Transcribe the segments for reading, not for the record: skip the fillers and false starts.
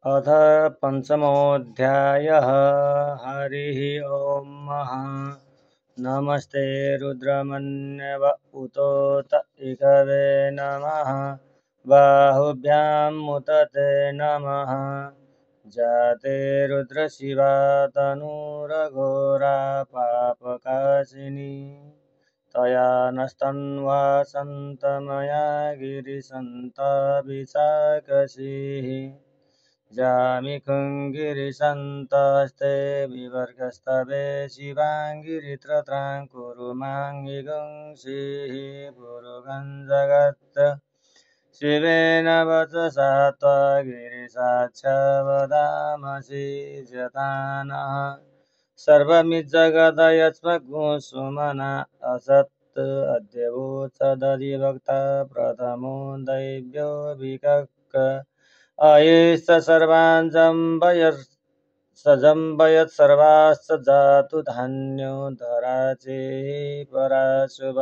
अथ पञ्चमोऽध्यायः। हरिः ओम्। नमस्ते रुद्रमन्यव उतोत इकवे नमः। बाहुभ्याम् उत ते नमः। जाते रुद्रशिवा तनूरघोरा पापकाशिनी। तया नस्तन्वा सन्तमया गिरिसन्ताभिशाकशिः। जामिखुङ्गिरिसन्तस्ते विवर्गस्तवे शिवाङ्गिरित्रत्रां कुरु माङ्गिगुंसीः पुरुगं जगत् शिवेन वचसा त्वगिरिसाक्ष्य वदामसि जतानः सर्वमिज्जगदयस्मत्कुसुमना असत् अद्यवोत्सदधिवक्ता प्रथमो दैव्यो विकक्क अयेष सर्वान् जम्बयत् सर्वाश्च जातु धान्यो धराचे पराशुभ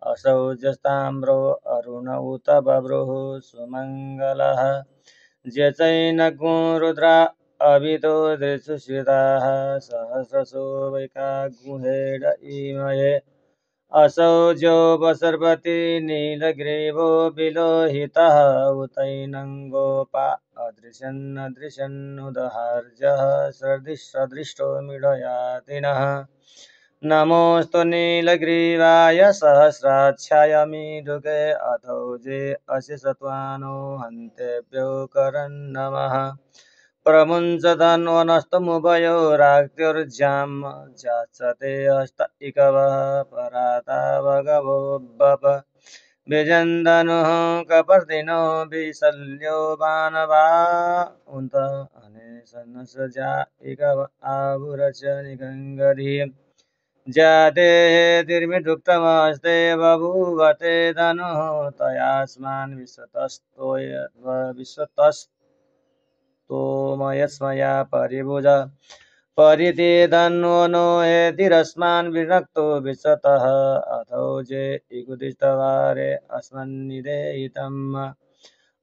असौ जस्ताम्रो अरुण उत बभ्रुः सुमङ्गलः ज्यचैनगो रुद्रा अभितो दृशुश्रिताः सहस्रशो वैकागुहेड इमये असौ जोपसर्पति नीलग्रीवो विलोहितः उतैनं गोपा अदृशन्नदृशन्नुदहार्यः सदृष्टो मृडयातिनः नमोऽस्तु नीलग्रीवाय सहस्राक्षाय मीडुके अथौजे अशिषत्वानो हन्तेभ्यो करन्नमः प्रमुञ्चतन्वनस्तमुभयोराक्त्युर्जाम् जाचते हस्त इकवः पराता भगवो बप विजन्दनुः कपर्दिनो विशल्यो बाणवा उन्त अनेशनसजा इकव आहुरच निगङ्गधी जाते तिर्मिदुक्तमस्ते बभूवते धनुः तयास्मान् विश्वतस्तोमयस्मया परिभुज परिते धन्वो नो हेतिरस्मान् विनक्तो विश्वतः अथौजे इगुदिष्टवारे अस्मन्निदेहितम्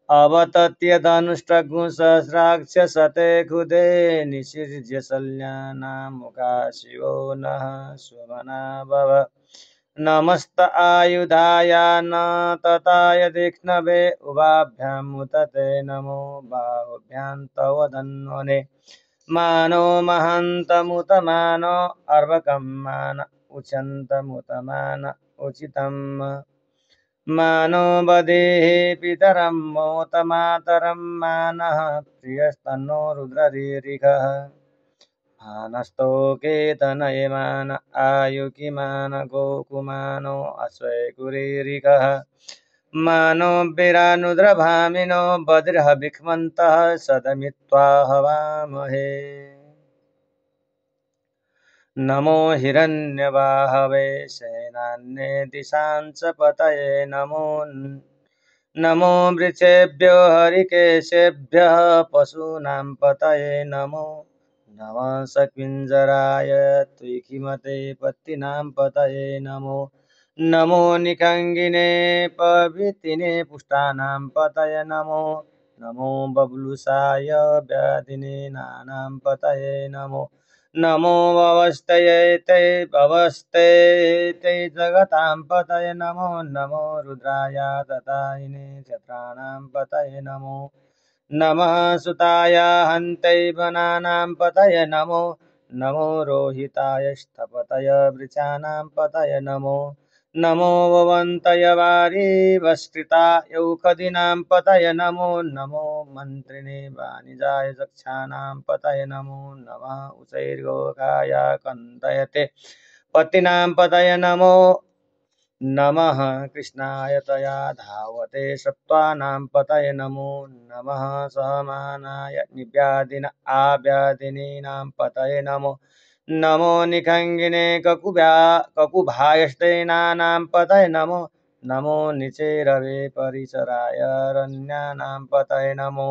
अवतत्य धनुष्टगुसहस्राक्ष सते खुदे निषिज्य शल्यानामुखा शिवो नः सुमना भव नमस्त आयुधाय न तताय तीक्ष्णवे उभाभ्याम् उत ते नमो बाहुभ्यां तव धन्वने मानो महान्तमुत मानो अर्वकं मान उच्यन्तमुत मान उचितम् मानो बदेः पितरं मोत मातरं मानः प्रियस्तनो रुद्ररीरिखः मानस्तोके तनयमान आयुकिमान गोकुमानो अश्वैकुरीरिकः मानो विरानुद्रभामिनो बद्रः विक्मन्तः सदमित्वा हवामहे नमो हिरण्यवाहवे सेनान्ये दिशांच पतये नमो वृक्षेभ्यो हरिकेशेभ्यः पशूनां पतये नमो नमः सकिञ्जराय त्विकीमते पत्तिनां पतये नमो निखङ्गिने पवितिने पुष्टानां पतये नमो बबलुषाय व्याधिने नानां पतये नमो भवस्ते जगतां पतये नमो रुद्राय ततायिने क्षत्राणां पतये नमः सुताय हन्ते वनानां पतये नमो रोहिताय स्थपतय वृक्षाणां पतये नमो भवन्तय वारिवस्कृता यौखदीनां पतये नमो मन्त्रिणे वाणिजाय चक्षाणां पतये नमः उचैर्घोषाय कन्दयते पत्तीनां पतये नमः कृष्णाय तया धावते सत्त्वानां पतये नमः सहमानाय आव्याधिनीनां पतये नमो निखङ्गिने ककुभायस्तेनानां पतये नमो निचेरवे परिसराय रण्यानां पतये नमो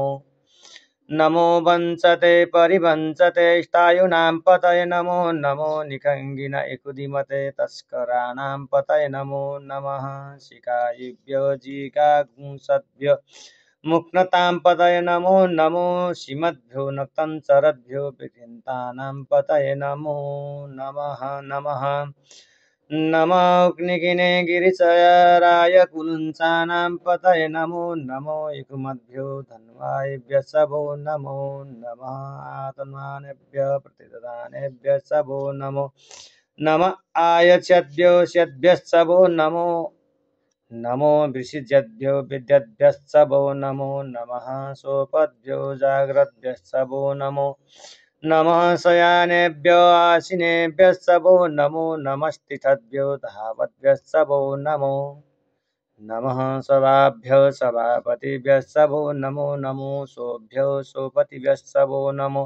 वंशते परिवंशते स्थायुनां पतये नमो निखङ्गिन इकुदिमते तस्कराणां पतये नमः शिखायिभ्यो जिगागुंसद्भ्यो मुक्नतां पतये नमो नमो श्रीमद्भ्यो नक्तञ्चरद्भ्यो विघ्नतानां पतये नमो नमः नमः नमो अग्निगिने गिरिचराय कुलुञ्चानां पतये नमो नमो युग्मद्भ्यो धन्वायेभ्यः सबो नमो नमः आत्मानेभ्यः प्रतिददानेभ्यः सबो नमो नमः आयच्छद्भ्यो शद्भ्यः सबो नमो नमो वृषिजद्भ्यो विद्यद्भ्यश्च वो नमो नमः सोपद्भ्यो जाग्रद्भ्यश्च वो नमो नमः शयानेभ्यो आसीनेभ्यश्च वो नमो नमस्तिष्ठद्भ्यो धावद्भ्यश्च वो नमो नमः सभाभ्यो सभापतिभ्यश्च वो नमो नमो सोभ्यो सोपतिभ्यश्च वो नमो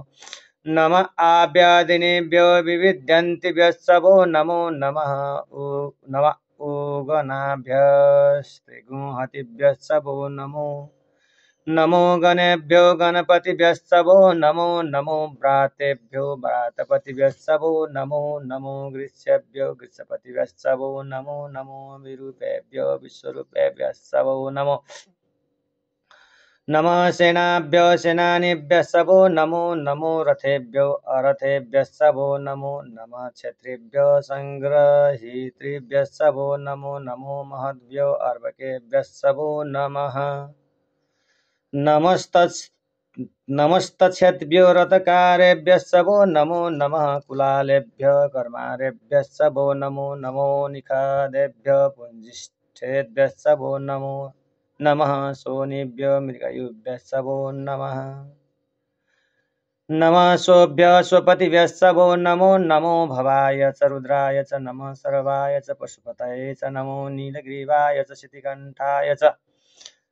नमः आव्यादिनेभ्यो विविध्यन्तिभ्यश्च वो नमो नमः नमः ओगणाभ्यस्त्रिगुंहतिभ्यश्च वो नमो नमो गणेभ्यो गणपतिभ्यश्च वो नमो नमो व्रातेभ्यो व्रातपतिभ्यश्च वो नमो नमो गृह्येभ्यो गृह्यपतिभ्यश्च वो नमो नमो विरूपेभ्यो विश्वरूपेभ्यश्च वो नमो नमः सेनाभ्यो सेनानीभ्यश्च वो नमो नमो रथेभ्यो अरथेभ्यश्च वो नमो नमः क्षत्रिभ्यो संग्रहीतृभ्यश्च वो नमो नमो महद्भ्यो अर्भकेभ्यश्च वो नमः नमस्तच्छद्भ्यो रथकारेभ्यश्च वो नमो नमः कुलालेभ्यः कर्मारेभ्यश्च वो नमो नमो निखादेभ्यः पुञ्जिष्ठेभ्यश्च वो नमो नमः सोनेभ्यो मृगयुभ्यश्च वो नमः नमः सोभ्यः स्वपतिभ्यश्च वो नमो नमो भवाय च रुद्राय च नमः सर्वाय च पशुपतये च नमो नीलग्रीवाय च शितिकण्ठाय च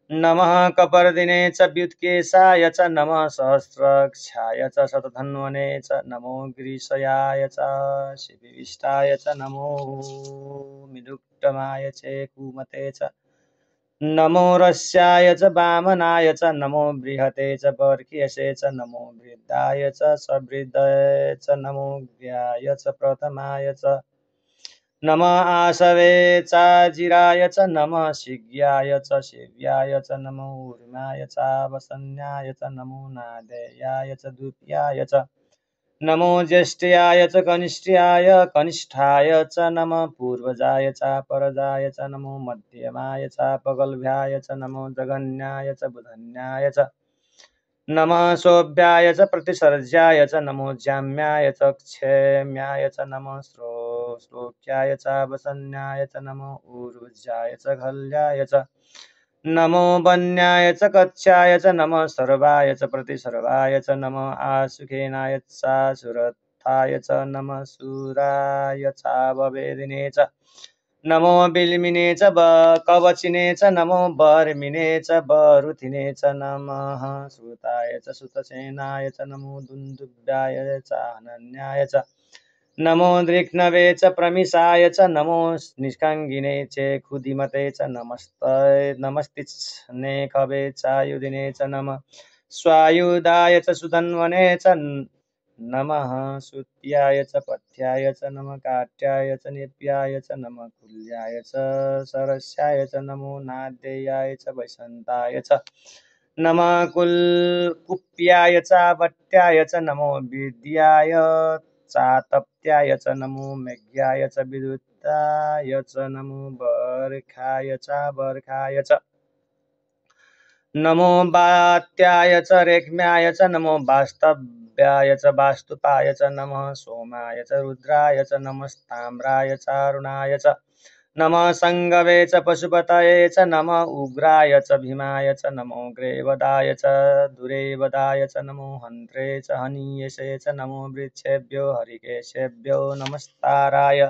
नमः कपर्दिने च व्युत्केशाय च नमः सहस्रक्षाय च शतधन्वने च नमो गिरिशयाय च शिविविष्टाय च नमो मिदुक्तमाय च कुमते च नमो रस्याय च वामनाय च नमो बृहते च बर्ह्यसे च नमो वृद्धाय च सवृद्धाय च नमो ज्ञाय च प्रथमाय च नमः आशवे चाजिराय च नमः शिग्याय च शिव्याय च नमो ऊर्माय च वसन्याय च नमो नादेयाय च द्वितीयाय च नमो ज्येष्ठ्याय च कनिष्ठाय च नमः पूर्वजाय च परजाय च नमो मध्यमाय च पगल्भ्याय च नमो जगन्याय च बुधन्याय च नमः सोभ्याय च प्रतिसर्ज्याय च नमो जाम्याय च क्षेम्याय च नमः श्लोक्याय च वसन्याय च नमो ऊर्वज्याय च खल्याय च नमो वन्याय च कक्षाय च नमः सर्वाय च प्रतिसर्वाय च नमः आसुखेनाय च सुरथाय च नमः सुराय च भवेदिने च नमो बिल्मिने च कवचिने च नमो बर्मिने च बरुथिने च नमः श्रुताय च सुतसेनाय च नमो दुन्दुभ्याय च अनन्याय च नमो दृक्नवे च प्रमिषाय च नमो निष्काङ्गिने च क्षुधिमते च नमस्तिच्छने कवे च युधिने च नमः स्वायुधाय च सुधन्वने च नमः सुत्याय च पथ्याय च नमः काट्याय च निप्याय च नमः कुल्याय च सरस्याय च नमो नादेयाय च वैशन्ताय च नमः कुप्याय च भट्ट्याय च नमो विद्याय चातप्त्याय च नमो मेघ्याय च विद्युताय च नमो बर्खाय च बर्खाय च नमो वात्याय च रेक्म्याय च नमो वास्तव्याय च वास्तुपाय च नमः सोमाय च रुद्राय च नमस्ताम्राय च अरुणाय च नमः संगवे च पशुपतये च नमः उग्राय च भीमाय च नमो ग्रेवदाय च दुरेवदाय च नमो हन्त्रे च हनीयसे च नमो वृक्षेभ्यो हरिकेशेभ्यो नमस्ताराय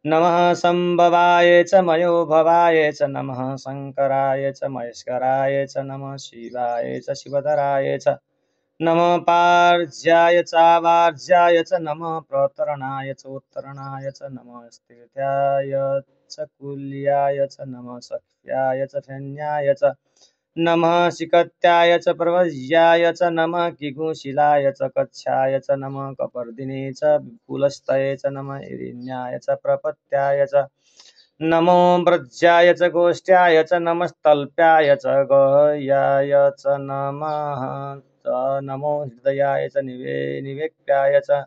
नमः संभवाय च मयोभवाय च नमः शंकराय च महेश्वराय च नमः शिवाय च शिवधराय च नमः पार्ज्याय च वार्ज्याय च नमः प्रतरणाय च उत्तरणाय च नमः स्थित्याय च कुल्याय च नमः सख्याय च फेन्याय च नमः शिखत्याय च प्रवज्याय च नमः किगुशिलाय च कक्षाय च नमः कपर्दिने च विपुलस्तये च नमः इरिण्याय च प्रपत्याय च नमो व्रज्याय च गोष्ठ्याय च नमस्तल्प्याय च गह्याय च नमः नमो हृदयाय च निवेक्याय च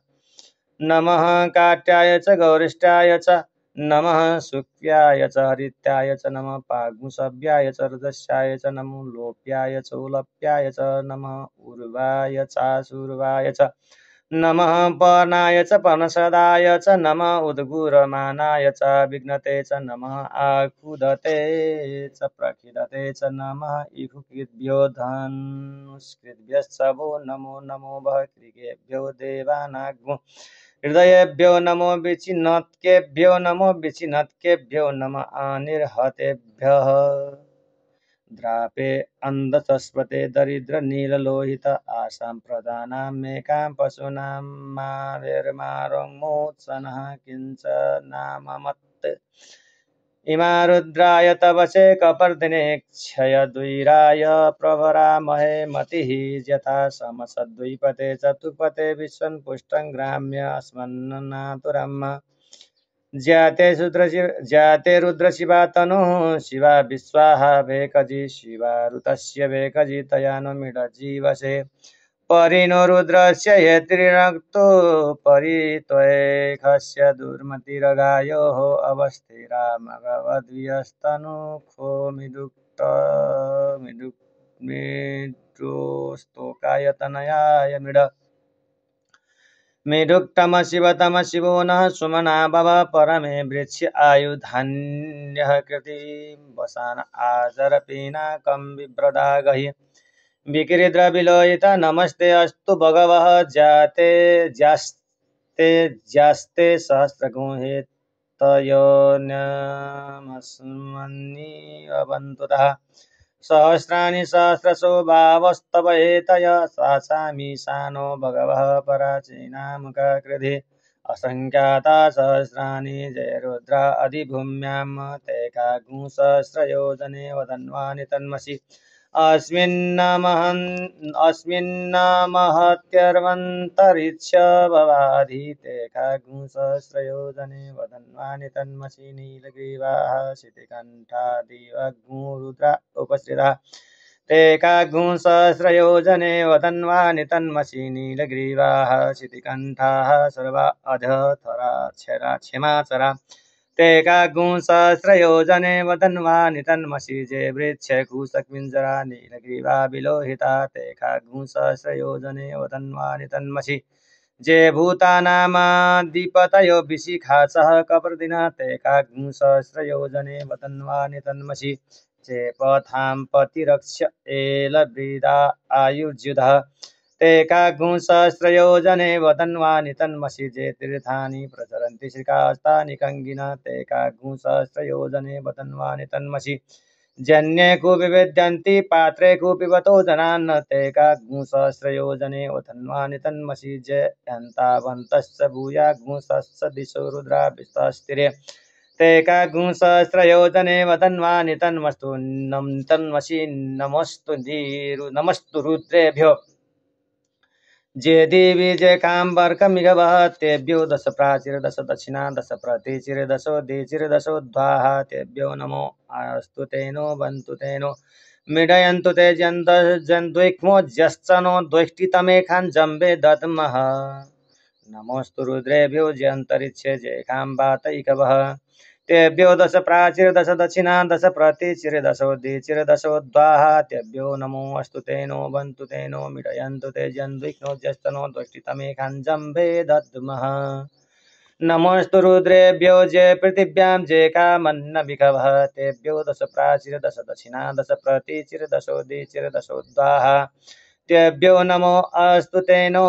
नमः काट्याय च गौरिष्ठाय च नमः शुक्याय च हरित्याय च नमः पाग्मुसव्याय च हृदस्याय च नमो लोप्याय च उलप्याय च नमः उर्वाय चाशुर्वाय च नमः पर्णाय च पर्णसदाय च नमः उद्गुरमानाय च विघ्नते च नमः आकुदते च प्रखिदते च नमः इखुकृद्भ्यो धनुष्कृद्भ्यश्च वो नमो नमो वः कृगेभ्यो देवानाग्मो हृदयेभ्यो नमो विचिनत्केभ्यो नमो विचिनत्केभ्यो नमः अनिर्हतेभ्यः द्रापे अन्धसस्वते दरिद्रनीललोहित आसां प्रदानां मेकां पशूनां मावेर्मारोङ्मोत्सनः किञ्चनाममत् इमा रुद्राय तवसे कपर्दिने क्षयद्वैराय प्रवरामहे मतिः यथा समसद्वैपते चतुपते विश्वन् पुष्टं ग्राम्य अस्मन्नातुरम् जाते रुद्रशिवा तनुः शिवा विश्वाहा भेकजी शिवा ऋतस्य भेकजी तया नो मिडजीवसे परिनो रुद्रस्य ये त्रिरक्तो परित्वैखस्य दुर्मतिरगायोः अवस्थिरा मघवद्वियस्तनुखो मिडुस्तोकायतनयाय मिड मेढुक्तम शिवतम शिवो नः सुमना भव परमे वृक्ष आयुधान्यः कृतिं वसान आजरपीनाकं बिभ्रदागहि विकिरिद्रविलोहित नमस्ते अस्तु भगवः जास्ते सहस्रगुणेतयोन्यमस्मन्निवन्तुतः सहस्राणि सहस्रशो भावस्तव एतय सासामीशानो भगवः पराचीनामुखकृधि असङ्ख्याता सहस्राणि जय रुद्र अधिभूम्यां तैकाग्निसहस्रयोजने वदन्वानि तन्मसि अस्मिन्नमहत्यर्वन्तरिक्ष भवाधि तैकाग्निसहस्रयोजने वदन्वानि तन्मसि नीलग्रीवाः शितिकण्ठा दिवग्मुरुद्रा उपस्थिताः तैकाग्निसहस्रयोजने वदन्वानि तन्मसि नीलग्रीवाः शितिकण्ठाः सर्वा अधथरा क्षमाचरा तैकाग्निसहस्रयोजने वदन्वानि तन्मसि जय वृक्षकुशकुञ्जरा नीलग्रीवा विलोहिता तैकाग्निसहस्रयोजने वदन्वानि तन्मसि जय भूतानामादिपतयो विशिखा सह कपर्दिना तैकाग्निसहस्रयोजने वदन्वानि तन्मसि जय पथां पतिरक्ष एलवृदा आयुर्युधः तैकाग्निसहस्रयोजने वदन्वानि तन्मसि जय तीर्थानि प्रचरन्ति श्रीकास्तानि कङ्गिन तैकाग्निसहस्रयोजने वदन्वानि तन्मसि जन्ये कूपि विद्यन्ति पात्रे कूपिबतो जनान् तैकाग्निसहस्रयोजने वदन्वानि तन्मसि जयन्तावन्तश्च भूयाग्निश्च दिशो रुद्रा विस्तस्तिरे तैकाग्निसहस्रयोजने वदन्वानि तन्मसि नमस्तु रुद्रेभ्यो जय देवी जय काम्बर्कमिगवः तेभ्यो दश प्राचीर दश दक्षिणा दश प्रतीचिर दशोदीचिर दशोद्वाः तेभ्यो नमो अस्तु तेनो बन्तु तेनो मीडयन्तु ते जन्द्विक्मोज्यश्च नो द्वैष्टितमेखान् जम्बे दद्मः नमोऽस्तु रुद्रेभ्यो जयन्तरिक्षे जय काम्बातैकवः तेभ्यो दश प्राचीर दश दक्षिणा दश प्रतीचिर दशोदीचिर दशोद्वाः तेभ्यो नमो अस्तु तेनो बन्तु तेनो मीडयन्तु ते जन्द्विघ्नोज्यस्तनो द्वष्टितमेखान् जम्बे दद्मः नमोऽस्तु रुद्रेभ्यो जय पृथिव्यां जय कामन्नभिघवः तेभ्यो दश प्राचीर दश दक्षिणा दश प्रतीचिर दशोदीचिर दशोद्वाः तेभ्यो नमो अस्तु तेनो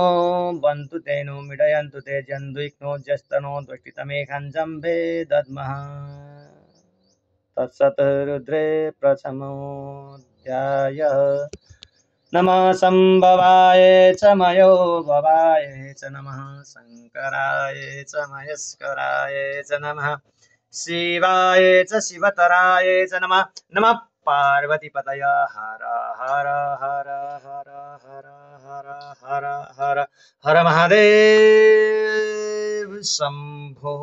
बन्तु तेनो मीडयन्तु ते जन्द्विघ्नोज्यस्तनो द्वष्टितमेखान् जम्बे दद्मः तत्सत् रुद्रे प्रथमोऽध्यायः नमः सम्भवाय च मयो भवाय च नमः शङ्कराय च महेश्वराय च नमः शिवाय च शिवतराय च नमः नमः पार्वतीपतय हर हर हर हर हर हर हर हर हर महादेव शम्भो।